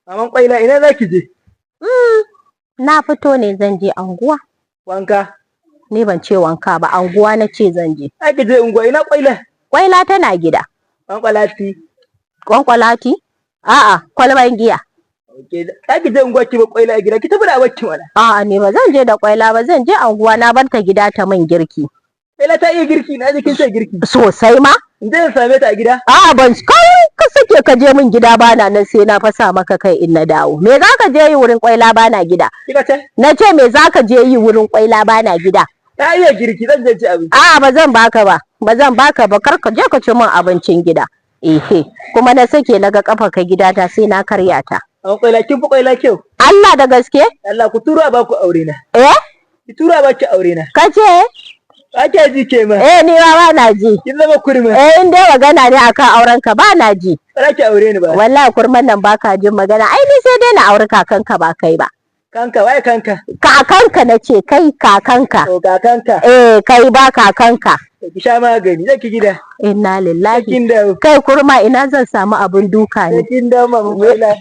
Maman Kwaila, ina za ki je? Na fito ne zan je anguwa. Wanka. Ni ban ce wanka ba, anguwa na ce zan je. Za ki je unguwa, ina Kwaila? Kwaila tana gida. Kwankwalati. Kwankwalati? A'a, kwalban giya. Okay, za ki je unguwa ki bar Kwaila a gida, ki tafi da abarki mana. A'a, ni ba zan je da Kwaila ba, zan je anguwa, na bar ta gida ta min girki. Kwaila ta iya girki, na ji kin ce girki. Sosai ma. In je in same ta a gida? A'a, ban kai ka sake ka je min gida bana nan, sai na fasa maka kai in na dawo. Me za ka je yi wurin Kwaila bana gida? Kika ce? Na ce me za ka je yi wurin Kwaila bana gida? Ta iya girki, zan je ci abinci. A'a, ba zan baka ba. Ba zan baka ba, kar ka je ka ci min abincin gida. Ehe, kuma na sake na ga kafa ka gida ta, sai na karya ta. Maman Kwaila, kin fi Kwaila kyau. Allah, da gaske? Allah, ku turo a baku aure na. Eh? Ki turo a baki aure na. Ka ce? Ba kya ji ke ma? Eh, ni ma ba na ji. Kin zama kurma. Eh, in dai magana ne akan auren ka, ba na ji. Ba za ki aure ni ba. Wallahi kurman nan baka jin magana. Ai ni sai dai na auri kakanka, ba kai ba. Kanka, waye kanka? Kakanka na ce, kai, kakanka. To, kakanka. Eh, kai ba, kakanka. To, ki sha magani, zan ki gida. Inna Sai lillahi. kin dawo. Kai kurma, ina zan samu abin duka Sai ne? kin dawo, Maman Kwaila.